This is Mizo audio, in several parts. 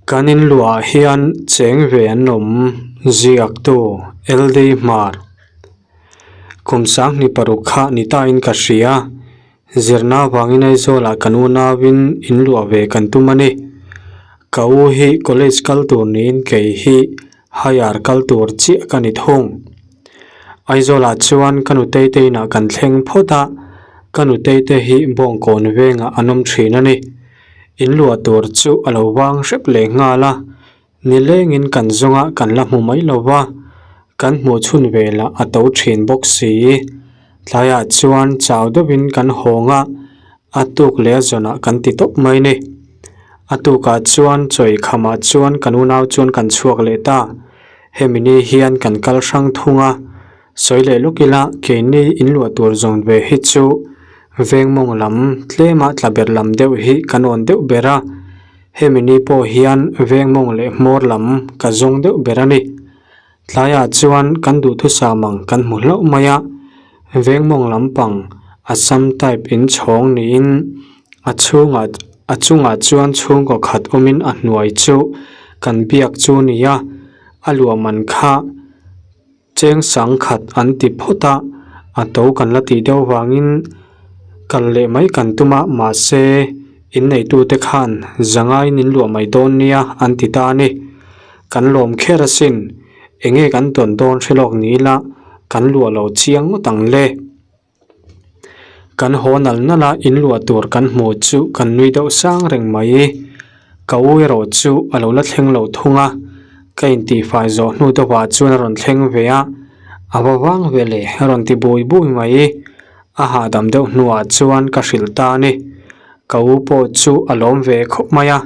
Kan in luah hian cheng ve an awm ziaktu LD Hmar. Kum sanghnih paruk kha ni tain ka hria. Zirna avangin Aizawlah kan unauin in luah ve kan tum a ni. Ka u hi college kal tur niin kei hi higher kal tur chiah ka ni thung. Aizawlah chuan ka nutei te inah kan thleng phawt a, ka nutei te hi Bawngkawn vengah an awm thin a ni. In luah tur chu a lo vang hrep leh nghal a, nilengin kan zawnga kan la hmu mai lo va, kan hmuh chhun velah a to thin bawk si. Tlaiah chuan chau deuhin kan hawng a, a tuk leh a zawnah kan ti tawp mai ni. A tukah chuan chawi khamah chuan kan unau chuan kan chhuak leh ta. Hemi ni hian kan kal hrang thung a, Sawi leh lawk ila, keini in luah tur zawn ve hi chu veng mawng lam tlema tla ber lam deuh hi kan awn deuh ber a, hemi ni pawh hian veng mawng leh hmawr lam ka zawng deuh ber a ni. Tlaiah chuan kan duhthusam ang kan hmu hlauh mai a, veng mawng lampang Assam type in chhawng niin a chhungah a chungah chuan chhungkaw khat awmin a hnuai chu kan biak chu nia, a luah man kha. Cheng sang khat an ti phawt a, a to kan la tih deuh vangin kal leh mai kan tum a, mahse inneitute khan zangaiin in luah mai dawn nia an ti ta a ni. Kan lawm kher asin, enge kan tawn dawn hre lawk ni ila kan luah lo chiang ngawt ang le. Kan haw nal nal a in luah tur kan hmuh chu kan nui deuh sang reng mai. Ka u erawh chu a lo la thleng lo thung a, ka intihfai zawh hnu deuhah chuan a rawn thleng ve a, a va vang ve le a rawn ti bui bui mai. A hahdam deuh hnuah chuan ka hrilh ta a ni. Ka u pawh chu a lawm ve khawp mai a,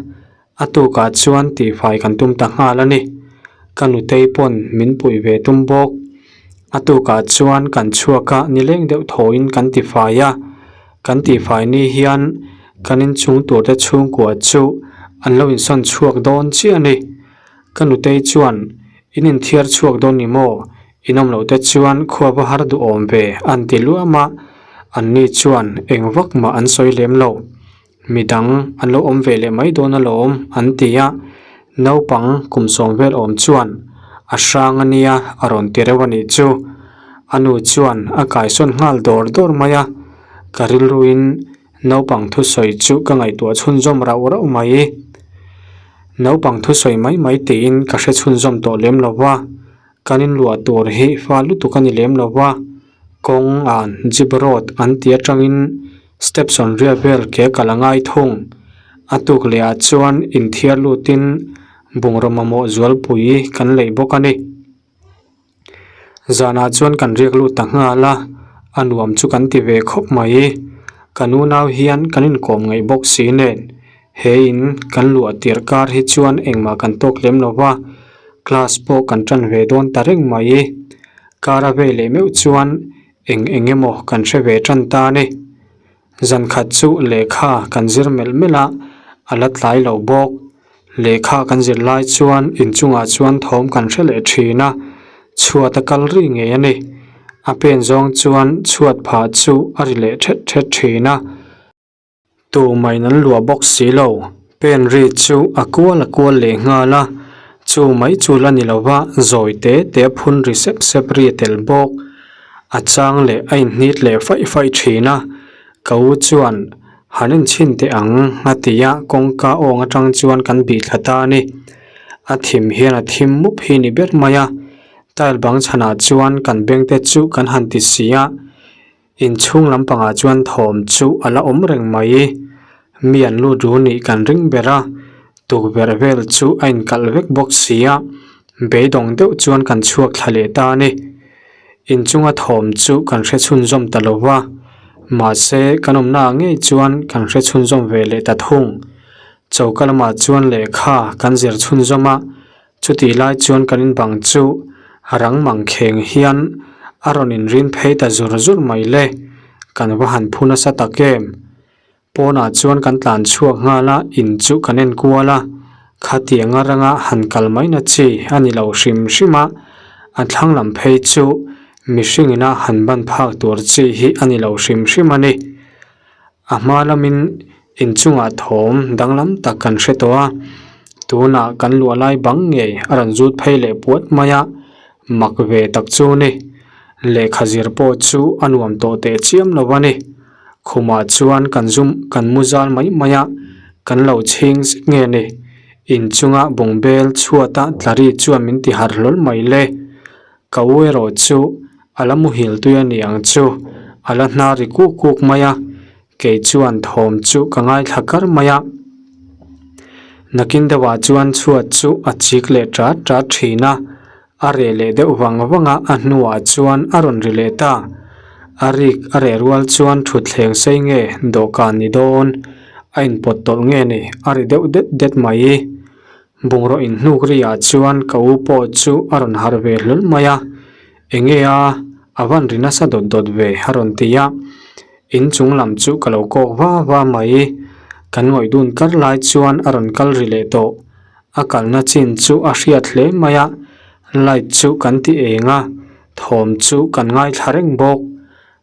a tukah chuan tihfai kan tum ta nghal a ni. Ka nutei pawn min puih ve tum bawk. A tukah chuan kan chhuak a nileng deuh thawiin kan tifai a, kan tifai ni hian kan inchung turte chhungkua chu an lo insawn chhuak dawn chiah a ni. Ka nutei chuan in inthiar chhuak dawn ni maw? In awm loh te chuan khua va har duhawm ve an ti luam a, anni chuan eng vak mah an sawi lem lo. Midang an lo awm ve leh mai dawn alawm an ti a, naupang kum sawm vel awm chuan a hrang a nia a rawn ti reuh a nih chu. A nu chuan a kaisawn nghal dawr dawr mai a, ka rilruin naupang thusawi chu ka ngaihtuah chhunzawm rauh rauh mai. Naupang thusawi mai mai tiin ka hre chhunzawm tawh lem lo va, kan inluah tur hi fa lutuk a ni lem lo va, kawng an jeep road an ti atangin Step sawnriat vel ke kal a ngai thung. A tuk leh ah chuan inthiar lutin bungraw mamawh zualpui kan lei bawk a ni. Zanah chuan kan riak lut ta nghal a, a nuam chu kan ti ve khawp mai. Kan unau hian kan inkawm ngaih bawk si nen he in kan luah tirh kar hi chuan engmah kan tawk lem lo va, class pawh kan tan ve dawn ta reng mai. Kar a vei leh meuh chuan Eng eng emaw kan hre ve tan ta a ni. Zan khat chu lehkha kan zir melh melh a, a la tlai lo bawk. Lehkha kan zir lai chuan inchungah chuan thawm kan hre leh thin a, chhuat a kal ri ngei a ni. A pen zawng chuan chhuat phah chu a ri leh thet thet thin a. Tumah-in an luah bawk si lo. Pen ri chu a kual a kual leh nghal a, chu mai chu la ni lova zawi te te a phun ri sep sep ri a tel bawk. A chang leh a inhnit leh faih faih thin a, ka u chuan han enchhin teh ang a ti a, kawngka awng atang chuan kan bih thla ta a ni. A thim hian a thim mup hi ni ber mai a, tile bang chhanah chuan kan beng te chu kan han ti si a, Inchhung lampangah chuan thawm chu a la awm reng mai. Mi an lut ru nih kan ring ber a, tukverh vel chu a inkalh vek bawk si a, beidawng deuh chuan kan chhuak thla leh ta a ni. Inchunga thawm chu kan hre chhunzawm ta lo va, mahse kan awmnaah ngei chuan kan hre chhunzawm ve leh ta thung. Choka lamah chuan lehkha kan zir chhunzawm a, Chutih lai chuan kan inbang chu rang mang kheng hian a rawn inrin phei ta zur zur mai le, kan va han phu nasa tak em. Pawnah chuan kan tlan chhuak nghal a, in chu kan en kual a, khatianga ranga han kal mai na chi a ni lo hrim hrim a, a thlang lam phei chu mihring ina han ban phak tur chi hi a ni lo hrim hrim a ni. A hma lamin inchungah thawm danglam tak kan hre tawh a. Tunah kan luah lai bang ngei a rawn zut phei leh puat mai a, mak ve tak chu ni. Lehkha zir pawh chu a nuam tawh teh chiam lo a ni. Khumah chuan kan zum kan mu zal mai mai a, kan lo chhing zet nge ni. Inchunga bungbel chhuata tla ri chuan min ti harh hlawl mai le. Ka u erawh chu a la muhil tui a ni ang chu, a la hna ri kuk kuk mai a, kei chuan thawm chu ka ngaithla kar mai a. Nakin deuhah chuan chhuat chu a chik leh ṭat ṭat ṭhin a, a reh leh deuh vang vang a, a hnuah chuan a rawn ri leh ta. A rik a reh rual chuan thutthleng sei nge dawhkan ni dawn, a inpawt tawlh nge ni, a ri deuh det det mai. Bungraw inhnuk ri ah chuan ka u pawh chu a rawn harh ve hlawl mai a, enge a, a van ri nasa dawt dawt ve a rawn ti a, inchung lam chu ka lo kawk va va mai, kan ngawih dun kar lai chuan a rawn kal ri leh tawh, a kalna chin chu a hriat hle mai a, light chu kan ti eng a, thawm chu kan ngaithla reng bawk,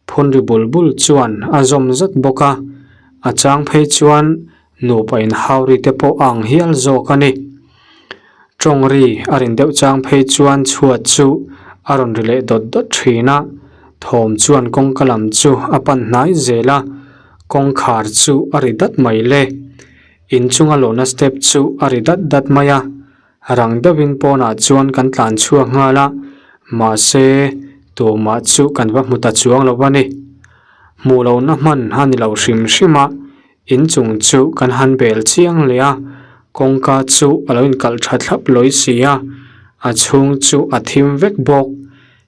phun ri bul bul chuan a zawm zat bawk a, a chang phei chuan Nupa inhau ri te pawh a ang hial zawk a ni. Tawng ri a rin deuh chang phei chuan chhuat chu a rawn ri leh dawt dawt thin a, thawm chuan kawngka lam chu a pan hnai zel a, kawngkhar chu a ri dat mai le. Inchunga lawhna step chu a ri dat dat mai a, rang deuhin pawnah chuan kan tlan chhuak nghal a, mahse tumah chu kan va hmu ta chuang lo a ni. Hmuh lohna hman a ni lo hrim hrim a. Inchung chu kan han bel chiang leh a, kawngka chu a lo inkalh tha thlap lawi si a, a chhung chu a thim vek bawk.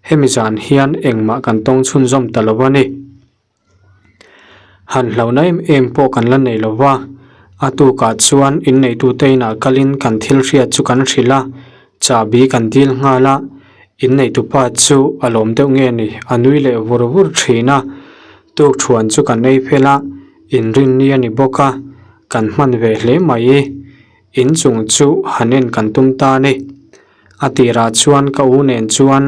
Hemi zan hian engmah kan tawng chhunzawm ta lo a ni. Han hlauhna em em pawh kan la nei lo va, a tukah chuan inneitute inah kalin kan thil hriat chu kan hrilh a, chahbi kan dil nghal a, inneitupa chu a lawm deuh nge ni a nui leh vur vur thin a, Tukthuan chu kan ei fel a, inrinni a ni bawk a, kan hman ve hle mai. Inchung chu han en kan tum ta a ni. A tirah chuan ka u nen chuan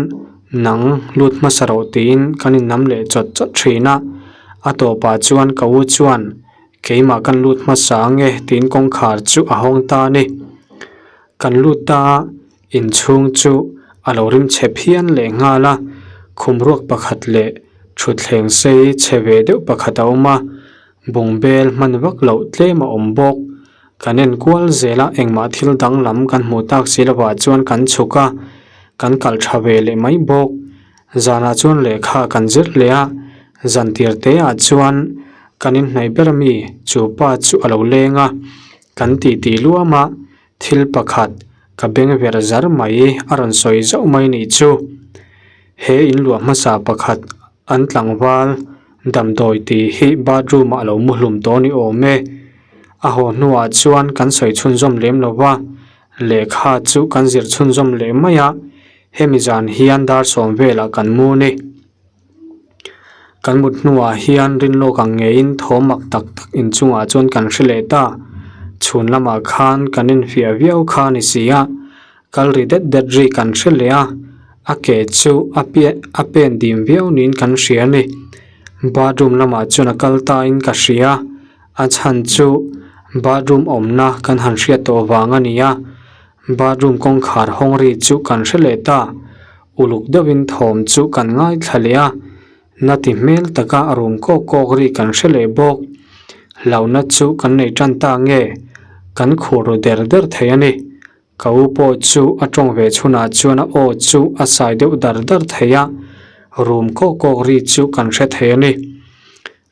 nang lut hmasa rawh tiin kan innam leh chawt chawt thin a, a tawpah chuan ka u chuan keimah kan lut hmasa ang e tiin kawngkhar chu a hawng ta a ni. Kan lut ta a, inchhung chu a lo rim chhe phian leh nghal a, khum ruak pakhat leh thutthleng sei chhe ve deuh pakhat a awm a, bungbel hman vak loh tlem a awm bawk. Kan en kual zel a, engmah thil danglam kan hmuh tak si lovah chuan kan chhuk a, kan kalh tha ve leh mai bawk. Zanah chuan lehkha kan zir leh a, zan tir te ah chuan kan inhnaih ber ami chu pa chu a lo leng a, kan titi luam a. Thil pakhat, ka beng ver zar mai a rawn sawi zauh mai nih chu. He in luah hmasa pakhat an tlangval damdawi tih hi bathroom ah a lo muhlum tawh a ni awm e. A haw hnuah chuan kan sawi chhunzawm lem lo va, lehkha chu kan zir chhunzawm leh mai a, hemi zan hian dar sawm velah kan mu ni. Kan mut hnuah hian rinlawk ang ngeiin thaw mak tak tak inchungah chuan kan hre leh ta. Chhun lamah khan kan infiah viau kha a ni si a, kal ri det det ri kan hre leh a, a ke chu a piah a pen dim viau niin kan hria a ni. Bathroom lamah chuan a kal tain ka hria, a chhan chu bathroom awmna kan han hriat tawh vang a ni a, bathroom kawngkhar hawng ri chu kan hre leh ta. Uluk deuhin thawm chu kan ngaithla leh a, na ti hmel taka a rum kawk kawk ri kan hre leh bawk. Hlauhna chu kan nei tan ta nge, kan khur ru der der thei a ni. Ka u pawh chu a tawng ve chhunah chuan a aw chu a sai deuh dar dar thei a, rum kawk kawk ri chu kan hre thei a ni.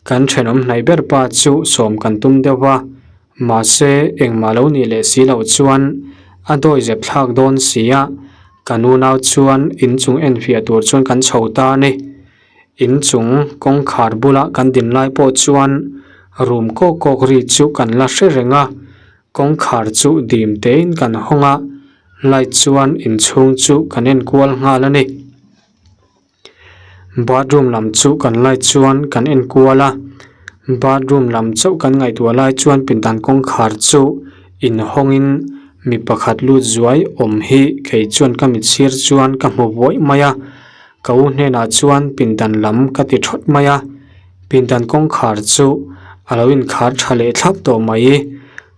Kan thenawm hnaih ber pa chu sawm kan tum deuh va, mahse engmah lo nih leh si loh chuan a dawi zep thlak dawn si a, kan unau chuan inchung enfiah tur chuan kan chho ta a ni. Inchung kawngkhar bula kan din lai pawh chuan room kawk kawk ri chu kan la hre reng a, kawngkhar chu dim tein kan hawng a, light chuan inchhung chu kan enkual nghal a ni. Bathroom lam chu kan light chuan kan en kual a bathroom lam chauh kan ngaihtuah lai chuan pindan kawngkhar chu inhawng in mi pakhat lut zuai awm hi kei chuan ka mit sir chuan ka hmu buaih mai a ka u hnenah chuan pindan lam ka ti thawt mai a pindan kawngkhar chu a lo inkhar tha leh thlap tawh mai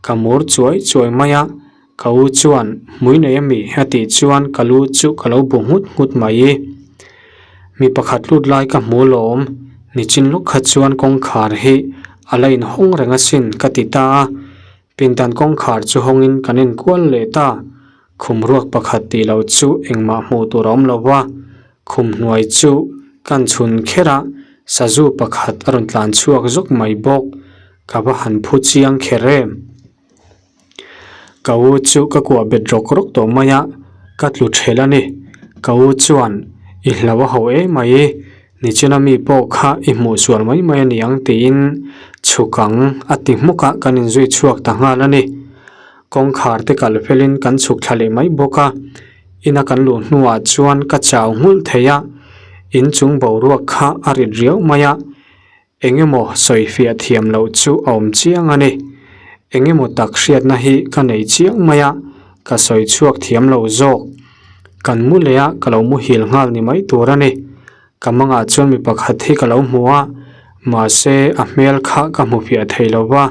ka mur chuai chuai mai a. Ka u chuan, Hmui nei ami? a tih chuan ka lu chu ka lo bu nghut nghut mai. Mi pakhat lut lai ka hmu lawm, nichin lawk kha chuan kawngkhar hi a la inhawng reng asin ka ti ta a. Pindan kawngkhar chu hawngin kan inkual leh ta. Khum ruak pakhat tih loh chu engmah hmuh tur a awm lo va, khum hnuai chu kan chhun kher a, sazu pakhat a rawn tlan chhuak zawk mai bawk. Ka va han phu chiang kher em? Ka u chu ka kuah bet rawk rawk tawh mai a, ka tlu ṭhelh a ni. Ka u chuan, I hlau a ho em mai, nichina mi pawh kha i hmuh sual mai mai a ni ang tiin chhuk ang a ti hmuk a, kan inzui chhuak ta nghal a ni. Kawngkhar te kal felin kan chhuk thla leh mai bawk a, ina kan luh hnuah chuan ka chau nghulh thei a, inchung boruak kha a rit riau mai a, Eng emaw sawifiah thiam loh chu a awm chiang a ni. Eng emaw tak hriatna hi ka nei chiang mai a, ka sawi chhuak thiam lo zawk. Kan mu leh a, ka lo muhil nghal ni mai tur a ni. Ka mangah chuan mi pakhat hi ka lo hmu a, mahse a hmel kha ka hmu fiah thei lo va.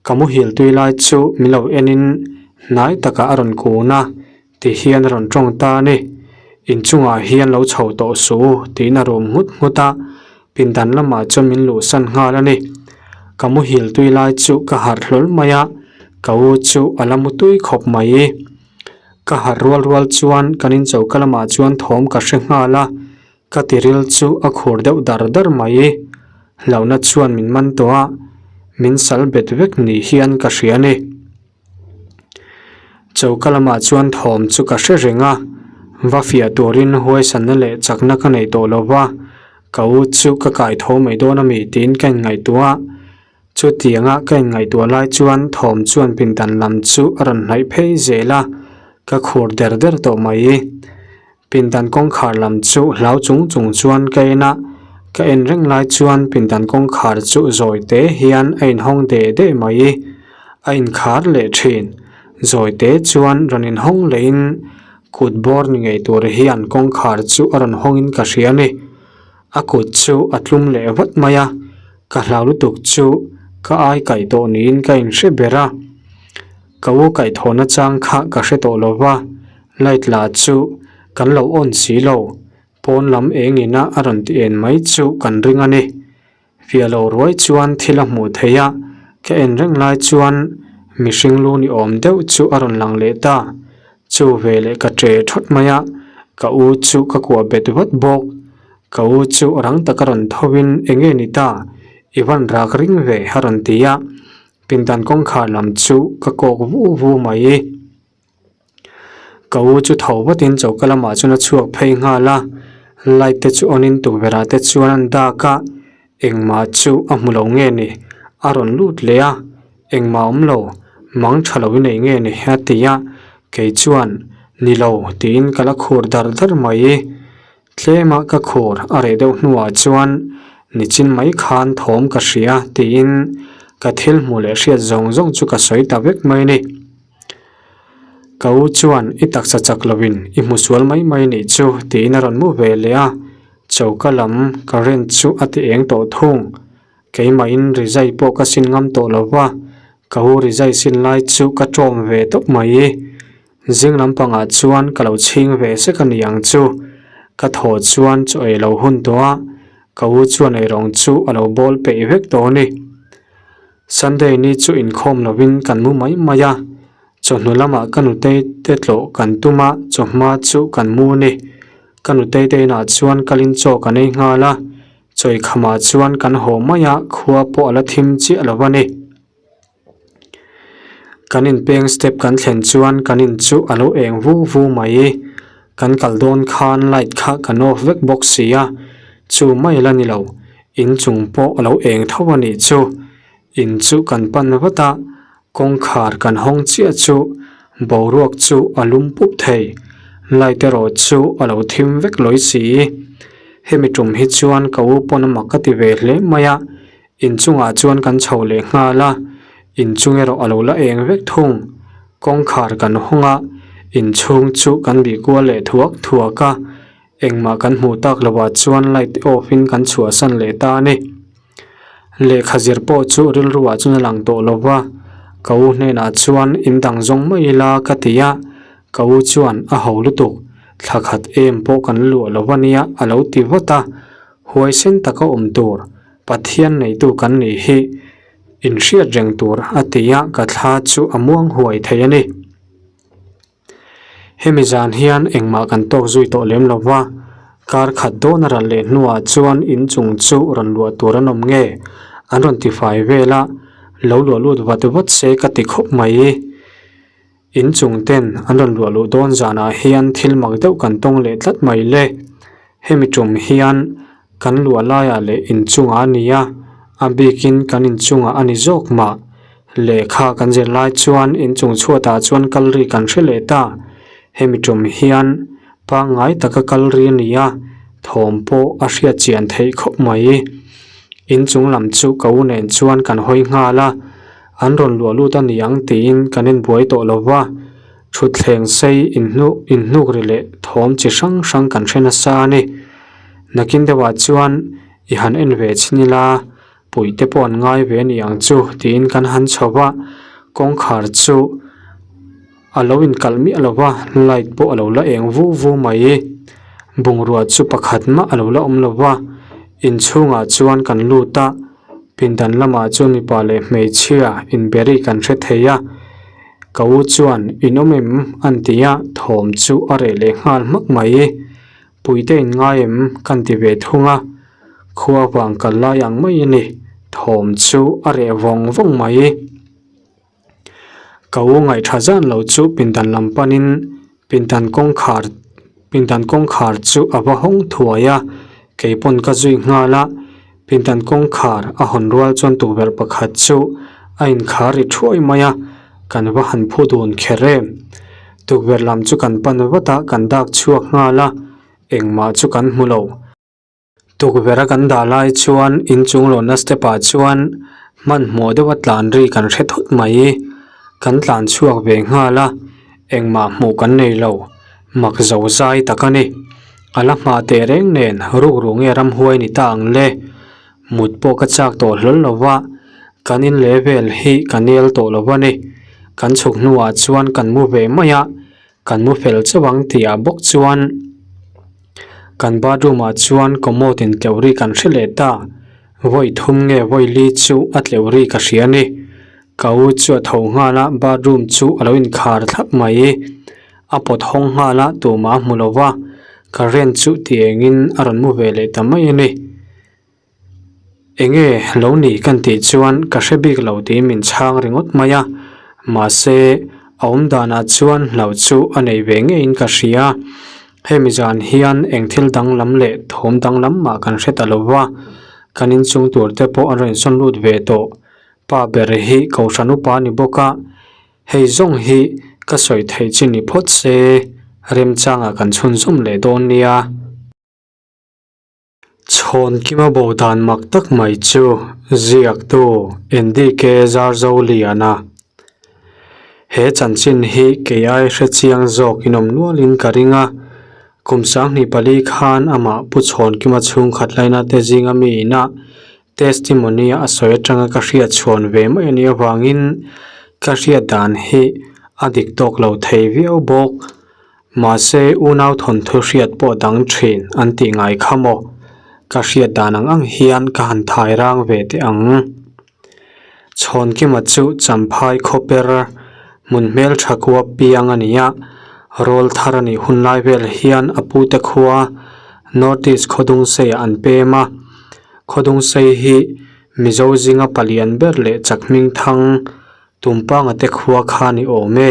Ka muhil tui lai chu min lo enin hnai takah a rawn kun a. Ti hian a rawn tawng ta a ni. Inchungah hian lo chho tawh suh u tiin a rum nghut nghut a, pindan lamah chuan min luhsan nghal a ni. Ka muhil tui lai chu ka harh hlawl mai a, ka u chu a la mu tui khawp mai. Ka harh rual rual chuan kan inchoka lamah chuan thawm ka hre nghal a, ka tiril chu a khur deuh dar dar mai. Hlauhna chuan min man tawh a, min sal bet vek ni hian ka hria a ni. Choka lamah chuan thawm chu ka hre reng a, va fiah turin huaisanna leh chakna ka nei tawh lo va, ka u chu ka kai tho mai dawn a mi tiin ka inngaihtuah a. Chutianga ka inngaihtuah lai chuan thawm chuan pindan lam chu a rawn hnaih phei zel a, ka khur der der tawh mai. Pindan kawngkhar lam chu hlau chung chung chuan ka en a, ka en reng lai chuan pindan kawngkhar chu zawi te hian a inhawng de de mai, a inkhar leh thin. Zawi te chuan rawn inhawng lehin kut bawr ni ngei tur hian kawngkhar chu a rawn hawngin ka hria a ni. A kut chu a tlum leh vat mai a, ka hlau lutuk chu ka ai kaih tawh niin ka inhre ber a. Ka u kaihthawhna chang kha ka hre tawh lo va, light lah chu kan lo on si lo, pawn lam eng ina a rawn ti en mai chu kan ring a ni. Fiah lo ruai chuan thil a hmuh theih a, ka en reng lai chuan mihring lu ni awm deuh chu a rawn lang leh ta. Chu veleh ka ṭe ṭhawt mai a, ka u chu ka kuah bet vat bawk. Ka u chu rang taka rawn tho in eng nge ni ta, i van rak ring ve a rawn ti a. Pindan kawngkhar lam chu ka kawk vu vu mai. Ka u chu tho vatin choka lamah chuan a chhuak phei nghal a, light te chu on in tukverh ah te chuan an dak a, engmah chu a hmu lo nge ni, a rawn lut leh a, engmah awm lo, mang tha lo i nei nge ni a ti a, kei chuan ni lo tiin ka la khur dar dar mai. Tlema ka khur a reh deuh hnuah chuan nichin mai khan thawm ka hria tiin ka thil hmuh leh hriat zawng zawng chu ka sawi ta vek mai a ni. Ka u chuan i taksa chak lovin i hmu sual mai mai nih chu tiin a rawn mu ve leh a, choka lam current chu a ti eng tawh thung. Keimahin rizai pawh ka sin ngam tawh lo va, ka u rizai sin lai chu ka ṭawm ve tawp mai. Zing lampangah chuan ka lo chhing ve sek a ni ang chu. Ka thaw chuan chaw ei lo hun tawh a, ka u chuan eirawng chu a lo bawl peih vek tawh a ni. Sunday ni chu inkhawm lovin kan mu mai mai a, chawhnu lamah ka nutei te tlawh kan tum a, chawhma chu kan mu a ni. Ka nutei te inah chuan kalin chaw kan ei nghal a, chaw eikhamah chuan kan haw mai a, khua pawh a la thim chiah lo a ni. Kan inpeng step kan thlen chuan kan in chu a lo eng vu vu mai. Kan kal dawn khan light kha kan off vek bawk si a, chu mai la ni lo, inchung pawh a lo eng tho a nih chu. In chu kan pan vat a, kawngkhar kan hawng chiah chu boruak chu a lum pup thei, light erawh chu a lo thim vek lawi si. Hemi tum hi chuan ka u pawn a mak ka ti ve hle mai a. Inchungah chuan kan chho leh nghal a, inchung erawh a lo la eng vek thung. Kawngkhar kan hawng a, inchhung chu kan bih kual leh thuak thuak a, engmah kan hmuh tak lovah chuan light off in kan chhuahsan leh ta a ni. Lehkha zir pawh chu rilruah chuan a lang tawh lo va, Ka u hnenah chuan in dang zawng mai ila ka ti a, ka u chuan a ho lutuk, thla khat em pawh kan luah lo a nia a lo ti vat a, huaisen taka awm tur Pathian neitu kan nih hi inhriat reng tur a ti a, ka thla chu a muang huai thei a ni. Hemi zan hian engmah kan tawk zui tawh lem lo va, kar khat dawn a ral leh hnuah chuan inchung chu rawn luah tur an awm nge an rawn ti fai vel a, lo luah lut vat vat se ka ti khawp mai. Inchung ten an rawn luah luh dawn zanah hian thil mak deuh kan tawng leh tlat mai le. Hemi tum hian kan luah laiah leh inchungah a ni a, a bikin kan inchungah a ni zawk mah. Lehkha kan zir lai chuan inchung chhuatah chuan kal ri kan hre leh ta. Hemi tum hian pangngai taka kal ri a ni a, thawm pawh a hriat chian theih khawp mai. Inchung lam chu ka u nen chuan kan hawi nghal a, an rawn luah lut a ni ang tiin kan inbuai tawh lo va. Thutthleng sei inhnuh inhnuk ri leh thawm chi hrang hrang kan hre nasa a ni. Nakin deuhah chuan i han en ve chhin ila. Puih te pawh an ngai ve a ni ang chu tiin kan han chho va, kawngkhar chu a lo inkalh miah lo va, light pawh a lo la eng vu vu mai. Bungrua chu pakhat mah a lo la awm lo va, inchhungah chuan kan lut a, pindan lamah chuan mipa leh hmeichhia inbe ri kan hre thei a, ka u chuan in awm em an ti a, thawm chu a reh leh nghal hmak mai. Puite in ngai em kan ti ve thung a, khua vang kal lai ang mai a ni, thawm chu a reh vawng vawng mai. Ka u ngaihṭha zan lo chu pindan lam panin pindan kawngkhar pindan kawngkhar chu a va hawng thuai a, kei pawn ka zui nghal a, pindan kawngkhar a hawn rual chuan tukverh pakhat chu a inkhar ri thuai mai a, kan va han phu dun kher em. Tukverh lam chu kan pan vat a, kan dak chhuak nghal a, engmah chu kan hmu lo. Tukverh a kan dah lai chuan inchung lawnna step ah chuan hmanhmawh deuh a tlan ri kan hre thut mai. Kan tlan chhuak ve nghal a, engmah hmuh kan nei lo, mak zo zai tak a ni. A la hma teh reng nen rukru nge ramhuai ni ta ang le. Mut pawh ka chak tawh hlawl lo va, kan in leh vel hi ka nel tawh lo a ni. Kan chhuk hnuah chuan kan mu ve mai a, kan mu fel chauh ang tihah bawk chuan kan bathroom ah chuan commode in tleuh ri kan hre leh ta. Vawi thum nge vawi li chu a tleuh ri ka hria a ni. Ka u chu a tho nghal a, bathroom chu a lo inkhar thlap mai. A pawt hawng nghal a, tumah a hmu lo va, current chu ti engin a rawn mu ve leh ta mai a ni. Enge lo ni kan tih chuan ka hre bik lo tiin min chhang ringawt mai a, mahse a awm danah chuan hlauh chu a nei ve ngeiin ka hria. Hemi zan hian eng thil danglam leh thawm danglam mah kan hre ta lo va, kan inchung tur te pawh an rawn insawn lut ve tawh. Pa ber hi Kohhran upa a ni bawk a, hei zawng hi ka sawi theih chi ni phawt se remchangah kan chhunzawm leh dawn nia. Chhawn kima bo dan mak tak mai chu ziaktu NDK Zarzoliana. He chanchin hi kei ai hre chiang zawk in awm nualin ka ring a, kum 24 khan amah Pu Chhawn Kima chhungkhat laina te zinga mi ina testimony a sawi atanga ka hriat chhuan ve mai a nih avangin ka hriat dan hi a dik tawk lo thei viau bawk. Mahse, unau thawnthu hriat pawh dang thin an tih ngai kha maw? Ka hriat dan ang ang hian ka han thai rang ve teh ang. Chhawnkima chu Champhai khawper hmun hmeltha kua piang a ni a, rawl thar a nih hun lai vel hian a pute khua North East Khawdungseiah an pem a. Khawdungsei hi Mizo zinga palian ber leh chak hmingthang Tumpanga te khua kha ni awm e.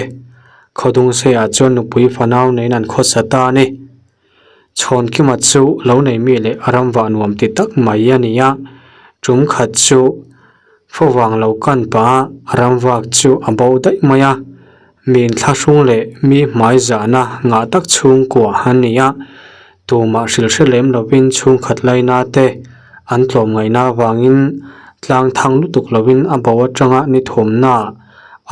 Khawdungseiah chuan nupui fanau neiin an khawsa ta a ni. Chhawnkima chu lo nei mi leh a ramvah nuam ti tak mai a ni a, tum khat chu favang lo kan pah a ramvak chu a bo daih mai a. Mi inthlahrung leh mi hmai zahna ngah tak chhungkua a ni a, tumah hrilh hre lem lovin chhungkhat laina te an tlawmngaihna avangin tlang thang lutuk lovin a bo atanga ni thawmna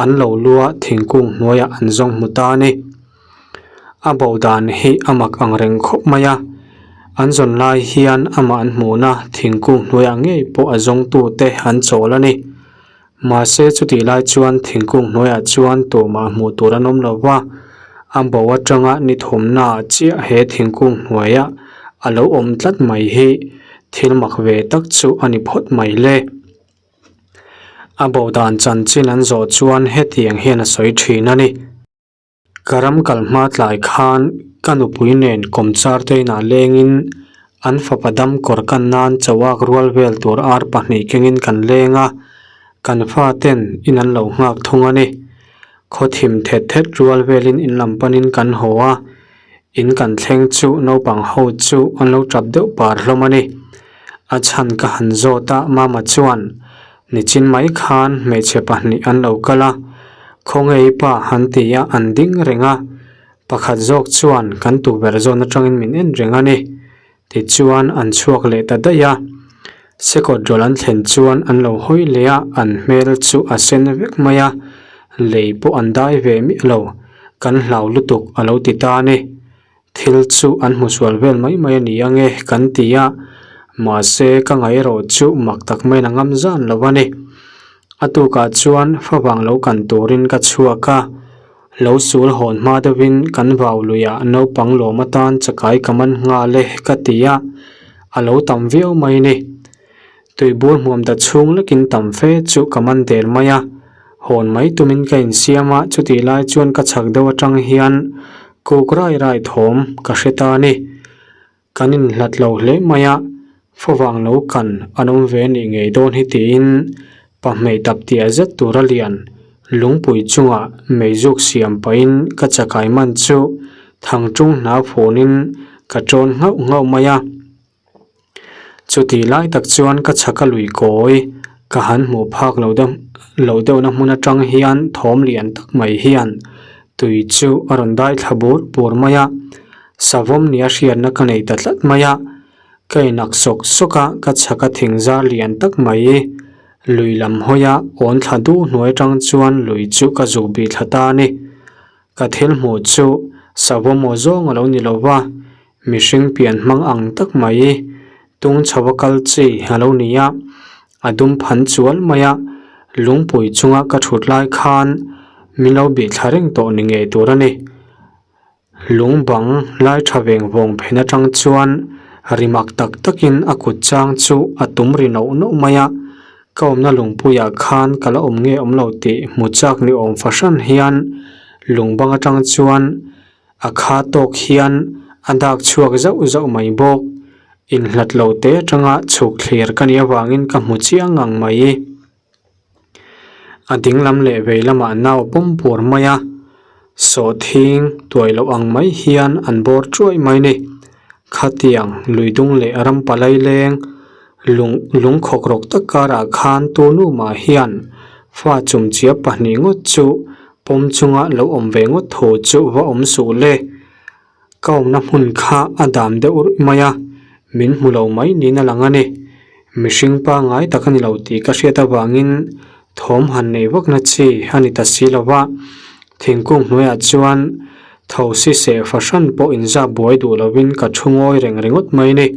an lo lua thingkung hnuaiah an zawng hmu ta a ni. A bo dan hi a mak ang reng khawp mai a, an zawn lai hian amah an hmuhna thingkung hnuaiah ngei pawh a zawngtute an chawl a ni. Mahse chutih lai chuan thingkung hnuaiah chuan tumah hmuh tur an awm lo va, a bo atanga ni thumnaah chiah he thingkung hnuaia a lo awm tlat mai hi thil mak ve tak chu a ni phawt mai le. A bo dan chanchin an zawh chuan hetiang hian a sawi thin a ni. Ka ram kal hma tlai khan ka nupui nen kawmchar te inah lengin an fapa dam kawr kan nan chauhak rual vel tur ar pahnih kengin kan leng a, kan faten in an lo nghak thung a ni. Khaw thim thet thet rual velin in lam panin kan haw a, in kan thleng chu naupang ho chu an lo tap deuh par hlawm a ni. A chhan ka han zawt a, Mama chuan Nichin mai khan hmeichhe pahnih an lo kal a, Khawngei pa han ti a an ding reng a, pakhat zawk chuan kan tukverh zawn atangin min en reng a ni. Tichuan an chhuak leh ta daih a, sekawt rawlh an thlen chuan an lo hawi leh a, an hmel chu a sen vek mai a, lei pawh an dai ve miah lo, kan hlau lutuk a lo ti ta a ni. Thil chu an hmu sual vel mai mai a ni ange kan ti a, mahse ka ngaih erawh chu mak tak maiin a ngam zan lo a ni. A tukah chuan favang lo kan turin ka chhuak a, lo sul hawn hma deuhin kan vau luiah naupang lawm atan chakai ka man nghal e ka ti a, a lo tam viau mai ni. Tuibur hmuam ta chhung lekin tam fe chu ka man der mai a, hawn mai tumin ka insiam a, chutih lai chuan ka chhak deuh atang hian kuk rai rai thawm ka hre ta a ni. Kan inhlat lo hle mai a, favang lo kan an awm ve nih ngei dawn hi tiin pahmei tap tiah zet tura lian lungpui chungah meizuk siam pahin ka chakai man chu thangṭung hna phunin ka ṭawn nghauh nghauh mai a. Chutih lai tak chuan ka chhaka lui kawi ka han hmuh phak lo deuh lo deuhna hmun atang hian thawm lian tak mai hian tui chu a rawn dai thla bur bur mai a, savawm nia hriatna ka nei ta tlat mai a, ka inak sawk sawk a ka chhaka thing zar lian tak mai lui lam hawi a awn thla duh hnuai atang chuan lui chu ka zuk bih thla ta a ni. Ka thil hmuh chu savawm aw zawng a lo ni lo va. Mihring pian hmang ang tak mai tung chho a kal chi a lo ni a, a dum phan chual mai a, lungpui chunga ka thut lai khan min lo bih thla reng tawh ni ngei tur a ni. Lung bang lai tha veng vawng phen atang chuan ri mak tak takin a kut chang chu a tum ri noh noh mai a, ka awmna lungpuiah khan ka la awm nge awm lo tih hmu chak ni awm fahran hian lung bang atang chuan A kha tawk hian a dak chhuak zauh zauh mai bawk. Inhlat lo te atanga chhuk thlir ka nih avangin ka hmu chiang ngang mai. A ding lam leh vei lamah nau pawm pur mai a, sawhthing tuai loh ang mai hian an bawr chuai mai ni. Khatiang lui dung leh ram palai leng lung lungkhawk rawk tak karah khan tunu mah hian fa chumchia pahnih ngawt chu Pawm chunga lo awm ve ngawt tho chu va awm suh le. Ka awmna hmun kha a dam deuh ruih mai a, min hmu lo mai niin a lang a ni. Mihring pangngai tak a ni lo tih ka hriat avangin thawm han nei vakna chi a ni ta si lo va. Thingkung hnuaiah chuan tho si seh fahran pawh inzap buai duh lovin ka thu ngawi reng ringawt mai a ni.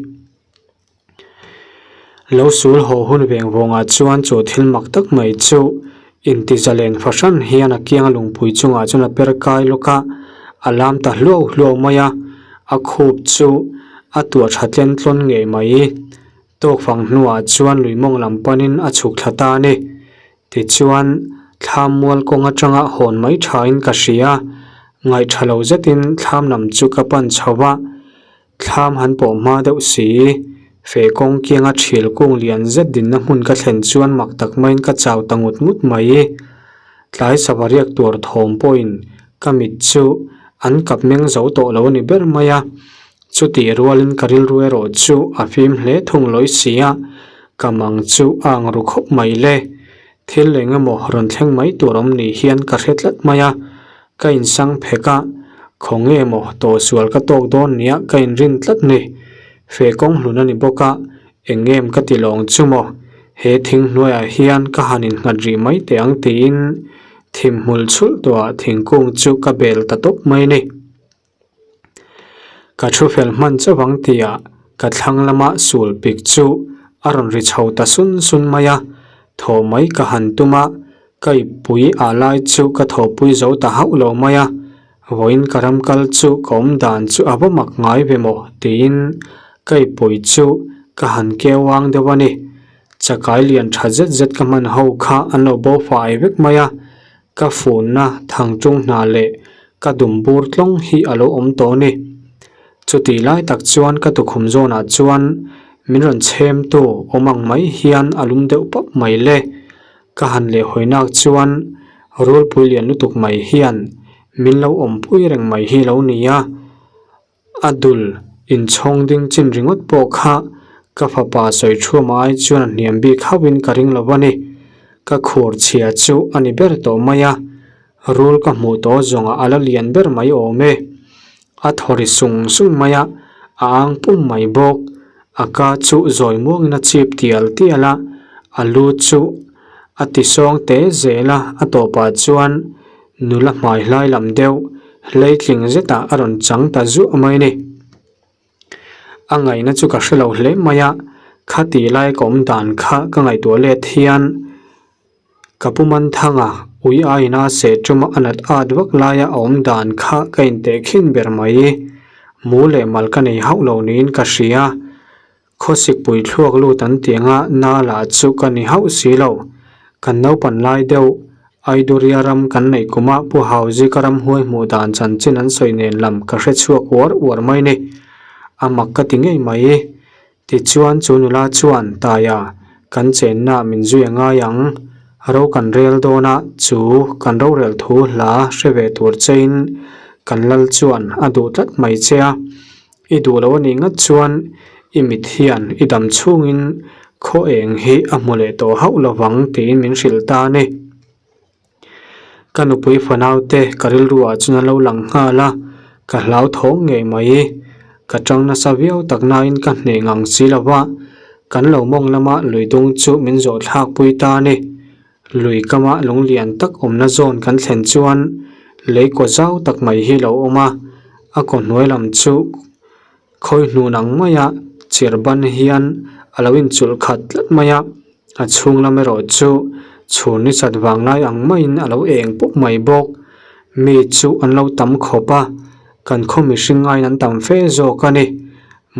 Lo sul haw hun veng vawngah chuan chu thil mak tak mai chu inti zalen fahran hian a kianga lungpui chungah chuan a per kai lawk a, a lam ta hluau hluau mai a, a khup chu a tuah tha tlen tlawn ngei mai. Tawk fang hnuah chuan lui mawng lam panin a chhuk thla ta a ni. Tichuan, thlam mual kawng atanga hawn mai thain ka hria, ngaih tha lo zetin thlam lam chu ka pan chho va. Thlam han pawh hma deuh si, feh kawng kianga thil kung lian zet dinna hmun ka thlen chuan mak tak maiin ka chau ta ngut ngut mai. Tlai sava riak tur thawm pawhin ka mit chu an kap meng zo tawh lo a ni ber mai a. Chutih rualin ka rilru erawh chu a fim hle thung lawi si a, ka mang chu a ang ru khawp mai le. Thil eng emaw rawn thleng mai tur awm ni hian ka hre tlat mai a, ka insang phek a, khaw nge maw tawhsual ka tawk dawn nia ka inrin tlat ni. Fe kawng hlun a ni bawk a, eng em ka ti lawng chu maw, he thing hnuaiah hian ka han innghat rih mai teh ang tiin thim hmul chhulh tawhah thingkung chu ka bel ta tawp mai ni. Ka thu fel hman chauh ang tihah ka thlang lama sul pik chu a rawn ri chho ta sun sun mai a. Thawh mai ka han tum a, ka ippui ah lai chu ka thawhpui zo ta hauh lo mai a, vawiin ka ram kal chu ka awm dan chu a va mak ngai ve maw tiin ka ippui chu ka han keu ang deuh a ni. Chakai lian tha zet zet ka hman ho kha an lo bo fai vek mai a, ka funna thangtung hna leh ka dum bur tlawng hi a lo awm tawh a ni. Chutih lai tak chuan ka tukhum zawnah chuan min rawn chhem tu awm ang mai hian a lum deuh pap mai le. Ka han leh hawi nak chuan rulpui lian lutuk mai hian min lo awmpui reng mai hi lo ni a. A dul inchhawng ding chin ringawt pawh kha ka fapa sawi thuama ai chuan a hniam bik hauhin ka ring lo a ni. Ka khur chhia chu a ni ber tawh mai a, rul ka hmuh tawh zawngah a la lian ber mai awm e. A thaw ri sung sung mai a, a ang pum mai bawk. A ka chu zawi muangin a chip tial tial a, a lu chu a ti sawng te zel a, a tawpah chuan Nula hmai hlai lam deuh hleitling zetah a rawn chang ta zuah mai a ni. A ngaihna chu ka hre lo hle mai a, khati lai ka awm dan kha ka ngaihtuah let hian ka pu Manthanga ui aiin a seh tuma a nat at vak laia a awm dan kha ka intehkhin ber mai. Mu leh mal ka nei hauh lo niin ka hria. Khawsikpui thluak lut an tih anga na lah chu ka ni hauh si lo. Kan naupan lai deuh, Aiduria ram kan neih kumah Pu Hauzika ramhuai hmuh dan chanchin an sawi nen lam ka hre chhuak uar uar mai ni. A mak ka ti ngei mai. Tichuan chu nula chuan, Taia, kan chenna min zui a ngai ang. Ro kan rel dawn a, chu kan rorel thu hla hre ve tur chein kan lal chuan a duh tlat mai che a. I duh lo a nih ngat chuan i mit hian i dam chhungin khaw eng hi a hmu leh tawh hauh lovang tiin min hrilh ta a ni. Ka nupui fanaute ka rilru ah chuan a lo lang nghal a, ka hlauthawng ngei mai. Ka tang nasa viau tak nain ka hneh ngang si lo va, kan lo mawng lama lui dung chu min zawh thlak pui ta a ni. Lui kama lung lian tak awmna zawn kan thlen chuan lei kaw zau tak mai hi lo awm a, a kaw hnuai lam chu khawi hnun ang maia chirh ban hian a lo inchulh khat tlat mai a, a chhung lam erawh chu chhun ni chat vang lai ang maiin a lo eng pawp mai bawk. Mi chu an lo tam khawp a, kan khaw mihring aiin an tam fe zawk a ni.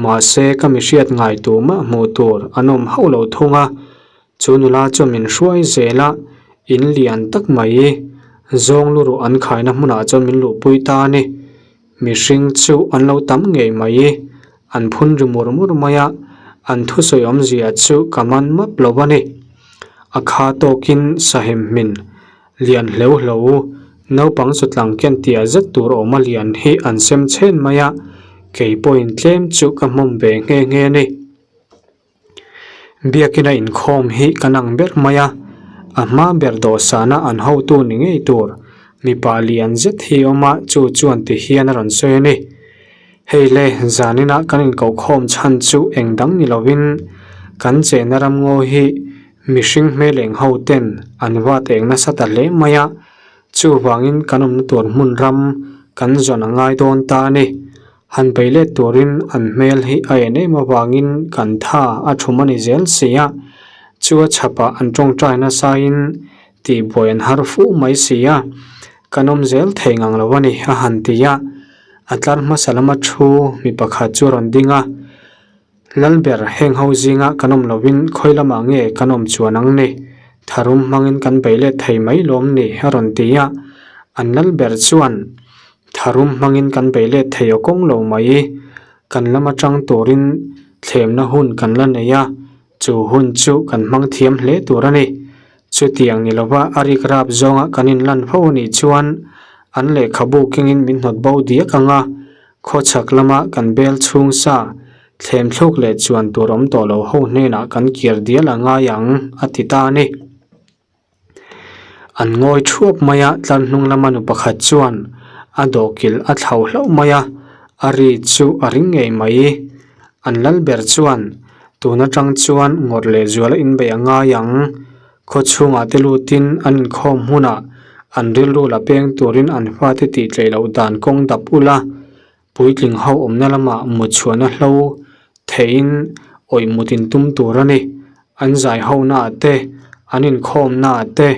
Mahse ka mihriat ngai tumah hmuh tur an awm hauh lo thung a. Chu nula chuan min hruai zel a, in lian tak mai zawng lu ruh an khaina hmunah chuan min luhpui ta a ni. Mihring chu an lo tam ngei mai, an phun ri mur mur mai a, an thusawi awmzia chu ka man map lo a ni. A kha tawkin sahem hmin lian hleu hlo, naupang chutlang ken tia zet tur awma lian hi an sem chhen mai a, kei pawhin tlem chu ka hmawm ve nghe nghe a ni. Biakina inkhawm hi kan ang ber mai a, a hma ber dawhsana an hotu ni ngei tur mipa lian zet hi awm a, chu chuan ti hian a rawn sawi a ni. Hei le, zanina kan inkohkhawm chhan chu eng dang ni lovin kan chenna ramngaw hi mihring hmel eng ho ten an vat eng nasa ta hle mai a, chuvangin kan awmna tur hmun ram kan zawn a ngai dawn ta a ni. Han bei let turin an hmel hi a en em avangin kan tha a thum a ni zel si a, chu a chhapah an tawngtai nasain tihbuai an har fuh mai si a, kan awm zel thei ngang lo a ni a han ti a, a tlar hmasa lama thu mi pakhat chu a rawn ding a, Lalber heng ho zinga kan awm lovin khawi lamah nge kan awm chuan ang ni, tharum hmangin kan bei let thei mai lawm ni a rawn ti a, an Lalber chuan Tharum hmangin kan bei let thei aw kawng lo mai. Kan lam atang turin thlemna hun kan la nei a, chu hun chu kan hmang thiam hle tur a ni. Chutiang ni lova a rik rap zawnga kan inlan fo a nih chuan an lehkhabu kengin min hnawt bo diak ang a, khawchhak lama kan bel chhung sa thlem thluk leh chuan tur awm tawh lo ho hnenah kan kir dial a ngai ang, a ti ta a ni. An ngawi thuap mai a, tlar hnung lama nu pakhat chuan a dawhkilh a thlauh hlauh mai a, a ri chu a ring ngei mai. An lal ber chuan, Tun atang chuan ngawrh leh zuala inbeih a ngai ang. Khaw chhungah te lutin an inkhawm hmunah an rilru la peng turin an fate tih tleih loh dan kawng dap ula, Puitling ho awmna lamah mut chhuahna hlo theihin awih mut in tum tur a ni. An zai ho naah te, An inkhawmnaah te,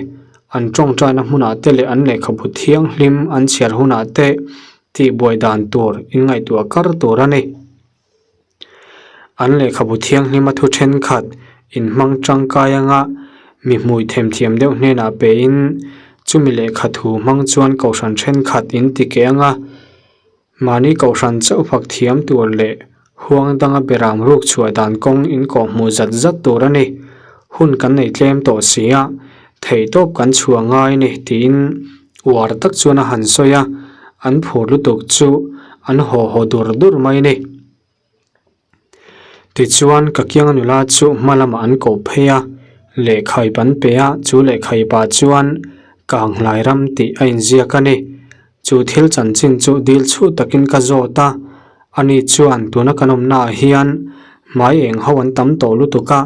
an tawngtaina hmunah te leh an lehkhabu thianghlim an chhiar hunah te tihbuai dan tur inngaihtuah kar tur a ni. An lehkhabu thianghlima thu thenkhat inhmang tangkai anga mi hmui themthiam deuh hnenah pein chumi lehkha thu hmang chuan kohhran thenkhat in ti keh anga mahni kohhran chauh fak thiam tur leh huang danga beram ruk chhuah dan kawng in kawhhmuh zat zat tur a ni. Hun kan nei tlem tawh si a, theihtawp kan chhuah ngai a ni tiin uar tak chuan a han sawi a, an phur lutuk chu an haw haw dur dur mai a ni. Tichuan ka kianga nula chu hma lamah an koh phei a, lehkhaip an pe a, chu lehkhaipah chuan Kanghlai ram tih a inziak a ni. Chu thil chanchin chu dil chhuh takin ka zawt a, ani chuan tuna kan awmnaah hian hmai eng ho an tam tawh lutuk a,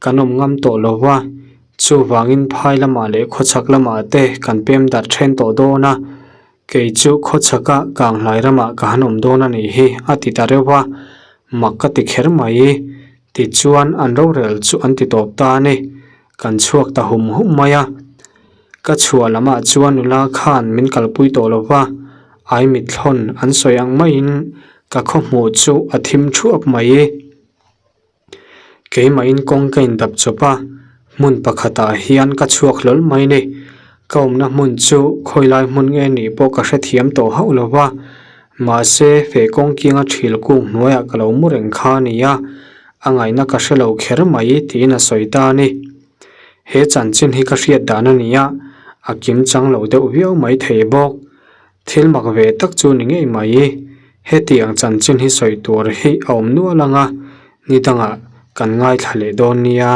kan awm ngam tawh lo va, chuvangin phai lamah leh khawchhak lamah te kan pem darh then tawh dawn a, kei chu khawchhaka Kanghlai ramah ka han awm dawn a nih hi a ti ta reuh va, mak ka ti kher mai. Tichuan an rorel chu an ti tawp ta a ni, kan chhuak ta hum hum mai a. Ka chhuah lamah chuan nula khan min kalpui tawh lo va, ai mithlawn an sawi ang maiin ka khawhmuh chu a thim thuap mai. Keimahin kawng ka indap chawp a, hmun pakhatah hian ka chhuak hlawl mai ni. Ka awmna hmun chu khawilai hmun nge nih pawh ka hrethiam tawh hauh lo va, mahse feh kawng kianga thil kung hnuaiah ka lo mu reng kha a ni a, a ngaihna ka hre lo kher mai tiin a sawi ta a ni. He chanchin hi ka hriat dan a ni a, a kim chang lo deuh viau mai thei bawk. Thil mak ve tak chu ni ngei mai. Hetiang chanchin hi sawi tur hi a awm nual ang a, ni dangah kan ngaithla leh dawn nia.